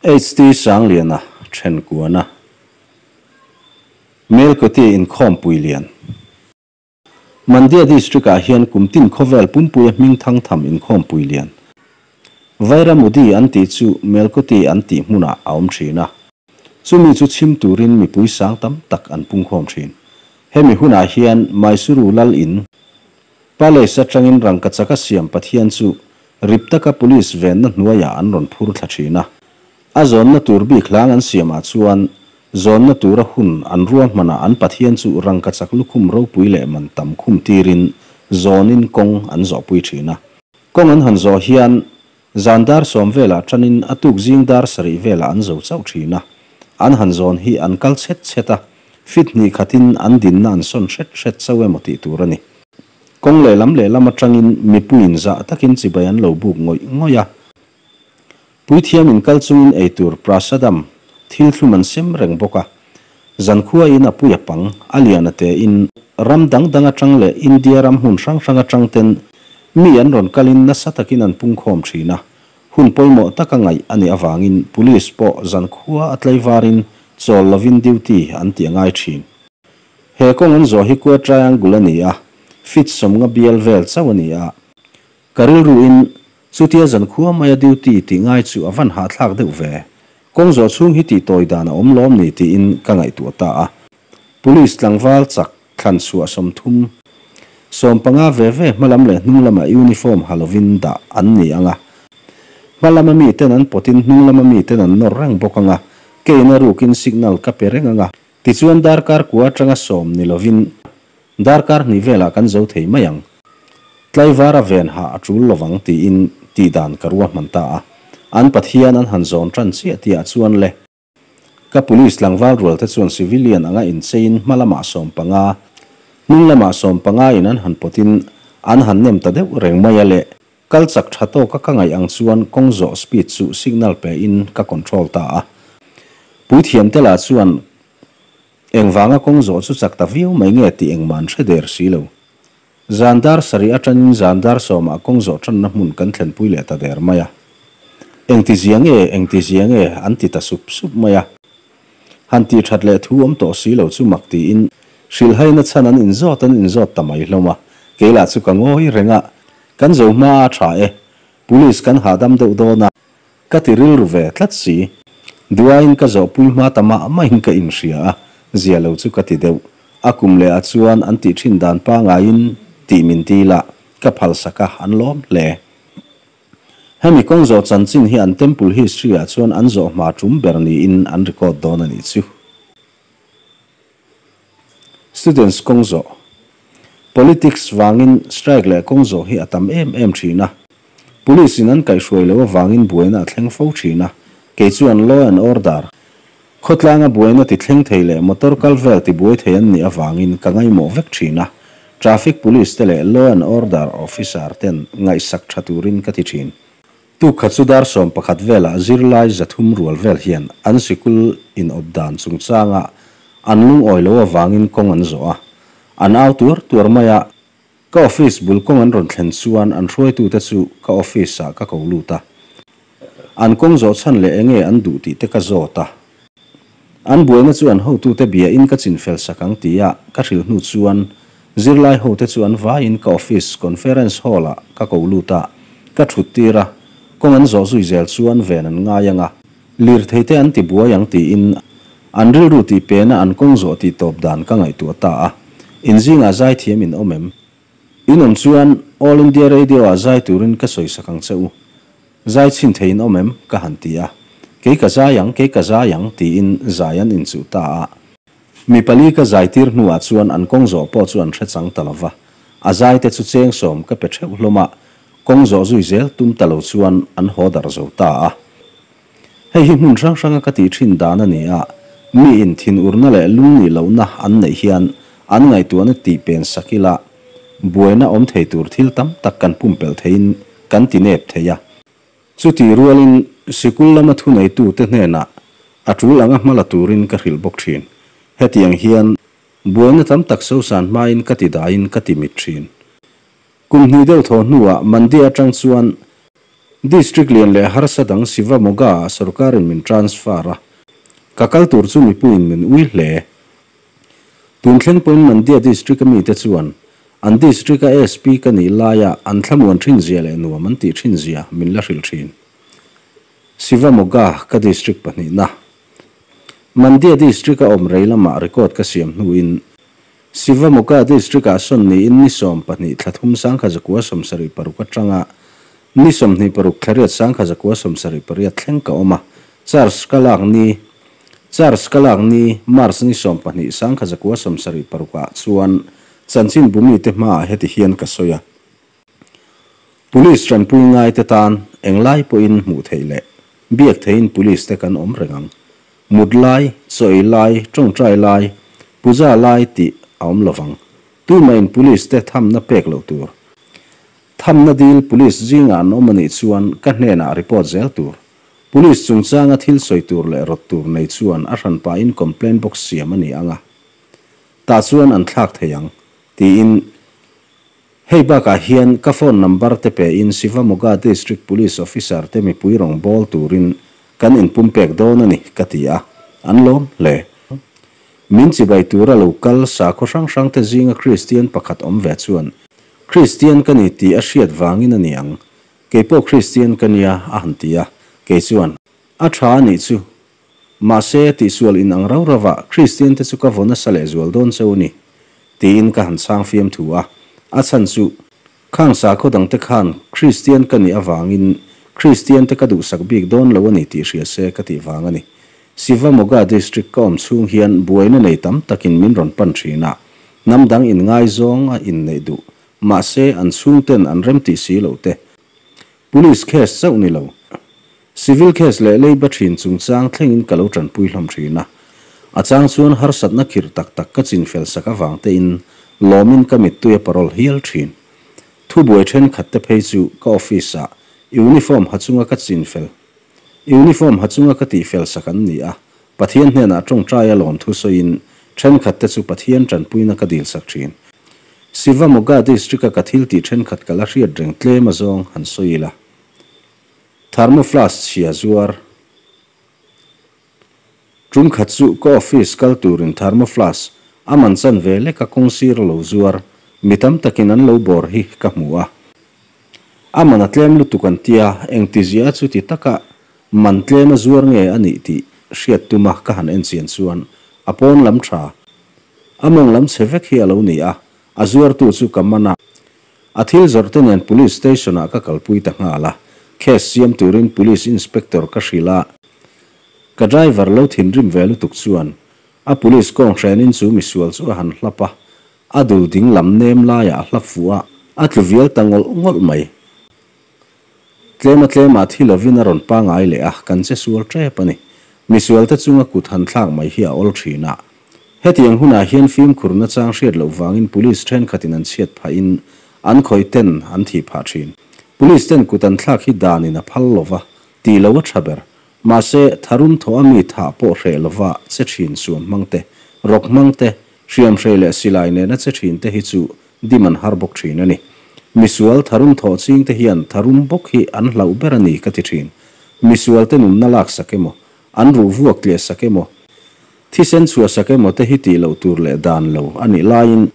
HT Sangliana Thenkuana Melkoti Inkhawmpui Lian Mandya District-ah hian kum tin khawvel pumpuia hming thang tham inkhawmpui lian Vairamudi an tih chu Melkoti an tih hmunah a awm thin a. Chumi chu chhim turin mipui sang tam tak an pungkhawm thin. Hemi hunah hian Mysuru lal in Palace atangin rangkachaka siam Pathian chu rip taka police venna hnuaiah an rawn phur thla thin a. A zawnna tur bik hlang an siamah chuan zawnna tura hun an ruahmanah an Pathian chu rangkachak lukhum ropui leh man tam khum tirin zawnin kawng an zawhpui thin a. Kawng an han zawh hian zan dar sawm velah tanin a tuk zing dar sarih velah an zo chauh thin a. An han zawn hi an kal chhet chhet a, fit hnih khatin an dinna an sawn hret hret chauh emaw tih tur a ni. Kawng lehlam lehlam atangin mipuiin zah takin chibai an lo buk ngawih ngawih a. Puithiam in kal chungin eitur prasadam thil thlum an sem reng bawk a. Zankhua in a pui a pang, a lian a te in ram dang dang atang leh India ram hmun hrang hrang atang ten mi an rawn kalin nasa takin an pungkhawm thin a. Hun pawimawh taka ngaih a nih avangin police pawh zankhua a tlaivarin chawl lovin duty an tih a ngai thin. He kawng an zawh hi kua triangle a ni a, feet sawmnga bial vel chauh a ni a. Ka rilruin chutia zankhua maia duty tih ngai chu a van hahthlak deuh ve. Kawng zawh chhung hi tih tawi dan a awm lawm ni tiin ka ngaihtuah ta a. Police tlangval chak thlan chhuah 30, 15 ve ve hmalam leh hnung lama uniform ha lovin dah an ni ang a. Hmalama mi ten an pawtin hnung lama mi ten an nawr reng bawk ang a. Keina rukin signal ka pe reng ang a. Tichuan darkar kua atanga 10 ni lovin darkar hnih velah kan zo thei mai ang. Tlaivara ven ha a tul lovang tiin tih dan ka ruahman ta a. An Pathian an han zawn tan chiah tihah chuan le. Ka police tlangval rual te chuan civilian anga inchein hmalama 15, hnung lama 15 in an han pawtin an han nem ta deuh reng mai a le. Kal chak tha tawka ka ngaih ang chuan kawng zawh speed chu signal pe in ka control ta a. Puithiam te lah chuan engvanga kawng zawh chu chak ta viau mai nge tih engmah an hre der si lo. Zan dar sarih atangin zan dar sawmah kawng zawh tanna hmun kan thlenpui leh ta der mai a. Engti zia nge, engti zia nge an ti ta sup sup mai a. Han ti that leh thu awm tawh si lo chu mak tiin hrilhhaina chan an inzawt an inzawt ta mai hlawm a. Keila chu ka ngawi reng a. Kan zo hma a tha e. Police kan hahdam deuh dawn a. Ka ti rilru ve tlat si. Duain ka zawh pui hma ta mah mahin ka inhria a. Zia lo chu ka ti deuh. A kum leh a chuan an tih thin dan pangaiin tih min ti la ka phal saka an lawm hle. Hemi kawng zawh chanchin hi an temple history ah chuan an zawh hma tum ber niin an record dawn a nih chu. Students kawng zawh. Politics wangin strike leh kawng zawh hi a tam em em thin a. Police in an kaihhruai lo awangin buaina a thleng fo thin a. Kei chuan law and order. Khawtlanga buaina ti thleng thei leh motor kal vel ti buai thei an nih awangin ka ngaimawh vek thin a. Traffic police te leh law and order officer ten ngaihsak tha turin ka ti thin. Tu khat chu dar 11 velah zirlai 300 rual vel hian an sikul in awp dan chungchanga an lung awi lo awangin kawng an zawh a. An au tuar tuar mai a. Ka office bul kawng an rawn thlen chuan an hruaitu te chu ka office ah ka ko lut a. An kawng zawh chan leh enge an duh tih te ka zawt a. An buaina chu an hotu te bia in ka chin fel sak ang ti a ka hril hnu chuan zirlai ho te chu an vaiin ka office conference hall ah ka ko lut a. Ka thut tir a. Kawng an zawh zui zel chuan ven an ngai anga. Lir thei te an ti buai ang tiin an rilru ti pena an kawng zawh ti tawp dan ka ngaihtuah ta a. Inzinga zai thiam in awm em. In awm chuan All India Radio ah zai turin ka sawi sak ang che u. Zai chin thei in awm em ka han ti a. Kei ka zai ang, kei ka zai ang tiin zai an inchuh ta a. Mi pali ka zai tir hnuah chuan an kawng zawh pawh chu an hre chang ta lova. A zai te chu cheng 10 ka pe theuh hlawm a. Kawng zawh zui zel tum ta lo chuan an haw dar zo ta a. Hei hi hmun hrang hranga ka tih thin dan a ni a. Mi in thin urna leh lung ni lohna an neih hian an ngaihtuahna tih pen sakila buaina awm thei tur thil tam tak kan pumpelh theiin kan ti nep thei a. Chuti rualin sikul lama thu neitu te hnenah a tul anga hmala turin ka hrilh bawk thin. Hetiang hian buaina tam tak sosan hmain ka ti daiin ka ti mit thin. Kum hnih deuh thaw hnuah Mandya atang chuan District lian leh harsa dang Shivamogga-ah sorkarin min transfer a, ka kal tur chu mipuiin min ui hle. Tun thleng pawhin Mandya District-a mite chuan an District-a SP ka nih laia an thlamuan thin zia leh nuam an tih thin zia min la hrilh thin. Shivamogga ka District pahnihna. Mandya District-a awm rei lamah record ka siam hnuin Shivamogga District-ah sawn niin ni 12 thla thum 1976 atanga ni 26 thla riat 1978 thleng ka awm a, charge ka lak ni Charge ka lak ni March ni 12 1976 ah chuan chanchin bumite hmaah heti hian ka sawi a. Police tanpui ngaite tan englai pawhin hmuh theih leh biak theihin police te kan awm reng ang. Mut lai, chaw ei lai, tawngtai lai, puja lai tih a awm lovang. Tumahin police te thamna pek loh tur. Thamna dil police zingah an awm a nih chuan ka hnenah report zel tur. Police chungchanga thil sawi tur leh rawt tur nei chuan a hranpahin complaint box siam a ni ang a, tah chuan an thlak thei ang, tiin Hei bakah hian ka phone number te pein Shivamogga District Police Officer te mipui rawn bawl turin kan inpumpek dawn a ni, ka ti a, an lawm hle. Min chibai tura lo kal sakhaw hrang hrang te zinga Kristian pakhat awm ve chuan, Kristian ka ni tih a hriat vangin a ni ang, kei pawh Kristian ka nia, a han ti a, kei chuan, A tha a nih chu, Mahse, tihsual in ang rau rauah Kristian te chu ka vaw nasa leh zual dawn cheu a ni, tiin ka han chhang fiam thu a. A chhan chu, khang sakhaw dang te khan Kristian ka nih avangin Kristian te ka duhsak bik dawn lo a ni tih hria se ka tih vang a ni. Shivamogga District ka awm chhung hian buaina nei tam takin min rawn pan thin a, hnam dang inngaizawng a inneih duh, mahse an chhungten an remtih si loh te, Police case chauh ni lo, civil case leh leiba thin chungchang thlengin ka lo tanpui hlawm thin a. A chang chuan harsatna khirh tak tak ka chinfel sak avang tein lawmin ka mittui a parol hial thin. Thubuai thenkhat te phei chu ka office-ah uniform ha chunga ka chinfel uniform ha chunga ka tihfel sak an ni a, Pathian hnenah tawngtai a lawmthu sawiin thenkhat te chu Pathian tanpuina ka dilsak thin. Shivamogga District-a ka thil tih thenkhat ka la hriat reng tlem azawng han sawi ila. Thermoflask chhia zuar Tum khat chu ka office kal turin thermoflask a man chan ve lek a kawng sir a lo zuar mi tam takin an lo bawr hi ka hmu a. A man a tlem lutuk an tia, engtizia chu ti taka Man tlem a zuar nge a nih tih hriat tuma ka han en chian chuan a pawn lam tha, a mawng lam chhe vek hi a lo ni a, a zuartu chu ka man a. A thil zawrh te nen Police Station ah ka kalpui ta nghal a, case siam turin Police Inspector ka hrilh a, ka driver lo thinrim ve lutuk chuan a Police kawng hrenin chu misual chu a han hlap a, a dul ding lam nem laiah a hlap fuh a, a tlu vial ta ngawlh ngawlh mai. Tlema tlema thi lovin a rawn pangai leh a, kan che sual tep a ni. Misualte chunga kut han thlak mai hi a awl thin a. Hetiang hunah hian fimkhur nachang hriat loh vangin police thenkhatin an chhiat phahin an khawih ten an thih phah thin. Police ten kut an thlak hi danin a phal lova, tih lo a tha ber. Mahse, tharum thawh a mi thah pawh hreh lova che thin suam hmang te, rawk hmang te, hriamhrei leh silai nena che thin te hi chu dim an har bawk thin a ni. Misual tharum thawh ching te hian tharum bawk hi an hlauh ber a ni ka ti thin. Misual te nunna lak sak emaw, an ruh vuak tliah sak emaw, thisen chhuah sak emaw te hi tih loh tur leh dan lo a nih laiin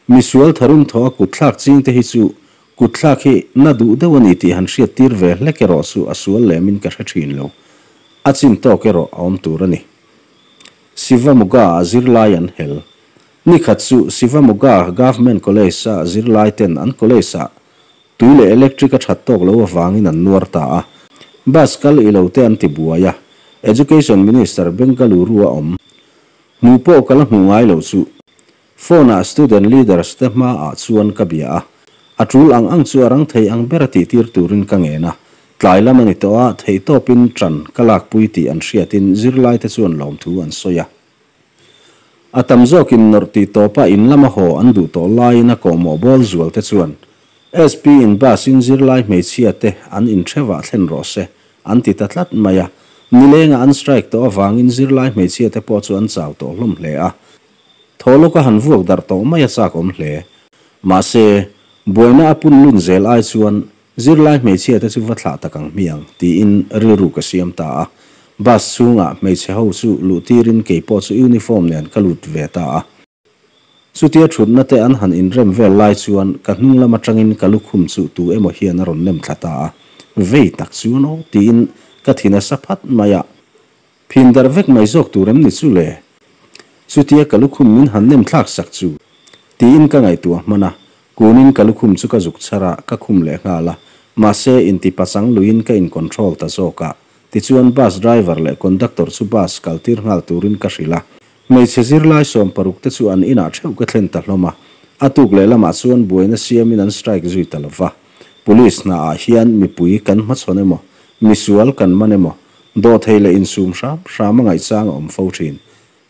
misual tharum thawh a kutthlak ching te hi chu kutthlak hi na duh deuh a ni tih han hriat tir ve hlek erawh chu a sual lemin ka hre thin lo. A chin tawk erawh a awm tur a ni. Shivamogga ah zirlai an hel. Ni khat chu Shivamogga Government College-a zirlai ten an college-ah tui leh electric a that tawk lo avangin an nuar ta a, bus kal i lo te an ti buai a, Education Minister Bengaluru a awm. Hmuh pawh ka la hmuh ngai loh chu. Phone-ah student leaders te hmaah chuan ka bia a, a tul ang ang chu a rang thei ang ber a tihtir turin ka ngen a, tlai lam a ni tawh a, theihtawpin ṭan ka lakpui tih an hriatin zirlai te chuan lawmthu an sawi a. A tam zawkin nawrh tih tawpa in lama haw an duh tawh laiin a kawhmawh bawl zual te chuan SP in bus in zirlai hmeichhia te an inthevah thlen rawh se an ti ta tlat mai a. Nilenga an strike tawh avangin zirlai hmeichhia te pawh chu an chau tawh hlawm hle a. Thaw lawka han vuak darh tawh mai a chak awm hle. Mahse, buaina a pun lun zel ai chuan. Zirlai hmeichhia te chu va thlah tak ang hmiang, tiin rilru ka siam ta a. Bus chhungah hmeichhe ho chu luh tirin keipawh chu uniform nen ka lut ve ta a. Chutia thutna te an han inrem vel lai chuan ka hnung lam atangin ka lukhum chu tu emaw hian a rawn nem thla ta a. Vei tak chuan aw, tiin ka thin a sa phat mai a. Phin darh vek mai zawk tur em ni chu le? Chutia ka lukhum min han nem thlak sak chu, tiin ka ngaihtuah hman a. Kunin ka lukhum chu ka zuk chhar a, ka khum leh nghal a. Mahse, inti pachang luiin ka in control ta zawk a. Tichuan bus driver leh conductor chu bus kaltir nghal turin ka hrilh a. Hmeichhe zirlai 60 te chu an inah theuh ka thlen ta hlawm a. A tuk leh lamah chuan buaina siamin an strike zui ta lova. Police hnaah hian mipui kan hmachhawn emaw, misual kan man emaw, dawhthei leh insum hram hram a ngaihchang a awm fo thin.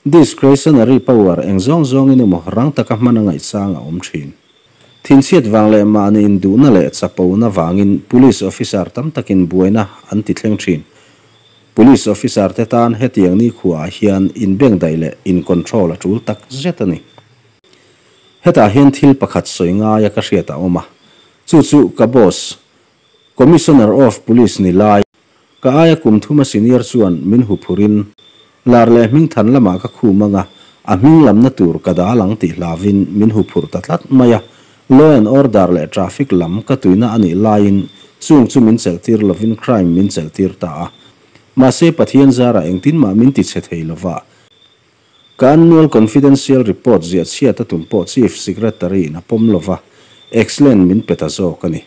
Discretionary power eng zawng zawngin emaw rang taka hman a ngaihchang a awm thin. Thinchhiat vang leh mahni induhna leh chapona vangin Police officer tam takin buaina an ti thleng thin. Police officer te tan hetiang nikhuaah hian inbengdaih leh in control a tul tak zet a ni. Hetah hian thil pakhat sawi ngaia ka hriat a awm a, chu chu ka boss, Commissioner of Police ni lai, ka aia kum thuma senior chuan min huphurin lar leh hmingthan lamah ka khum anga a hming lamna tur ka dal ang tih hlauvin min huphurh ta tlat mai a. Law and order leh traffic lam ka tuina a nih laiin chung chu min chelhtir lovin crime min chelhtir ta a. Mahse Pathian zarah engtin mah min ti che thei lova. Ka annual confidential report ziah chhiat a tum pawh Chief Secretary in a pawm lova, excellent min pe ta zawk a ni.